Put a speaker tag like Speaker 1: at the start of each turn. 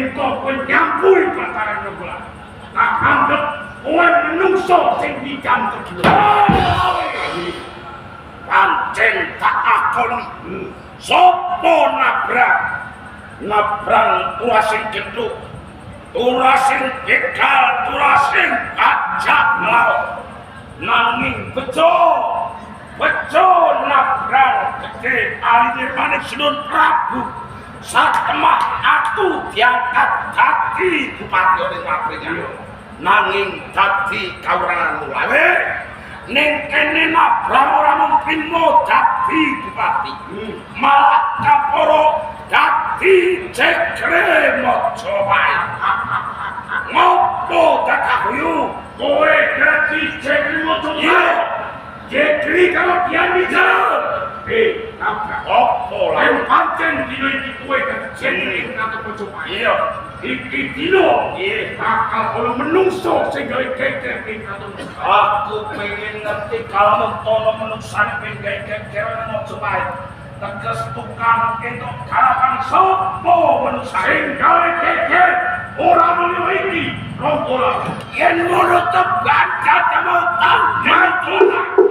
Speaker 1: Yen to kowe nyampuri perkara bola. Tak anggap kowe menungso sing dijantung tergila.
Speaker 2: Pancen tak akoni. Sopo nabrak? Nabrang turasing genduk, turasing begal, turasing bajak laut. Nanging bejo, bejo nabrang gede alinir manik Sinun Prabu. Satemah aku diangkat dadi bupati oleh Laprinya. Nanging dadi kawrangan mulawe ning kene nabrang ora mung trimo dadi bupati, malah kaporo dadi jekre Majapahit. Ngopo dakahuyu?
Speaker 1: Kowe dadi jekri Majapahit.
Speaker 2: Iya.
Speaker 1: Jekri karo Dian Wijaya. Eh, nabrak.
Speaker 2: Apa lah?
Speaker 1: Yen pancen dino iki kowe dadi jekri kraton Majapahit.
Speaker 2: Iya.
Speaker 1: Iki dino
Speaker 2: Iya.
Speaker 1: bakal ana menungso sing gawe geger ing kraton Majapahit.
Speaker 2: Aku pengen ngerti kalau mentono menungsane pengen gawe geger nang Majapahit. Teges tukang entuk garapan sapa menungsane?
Speaker 1: Sing gawe geger ora mulya iki Ronggola.
Speaker 2: Yen ngono teban dadamu
Speaker 1: Mantu.
Speaker 2: Lanang.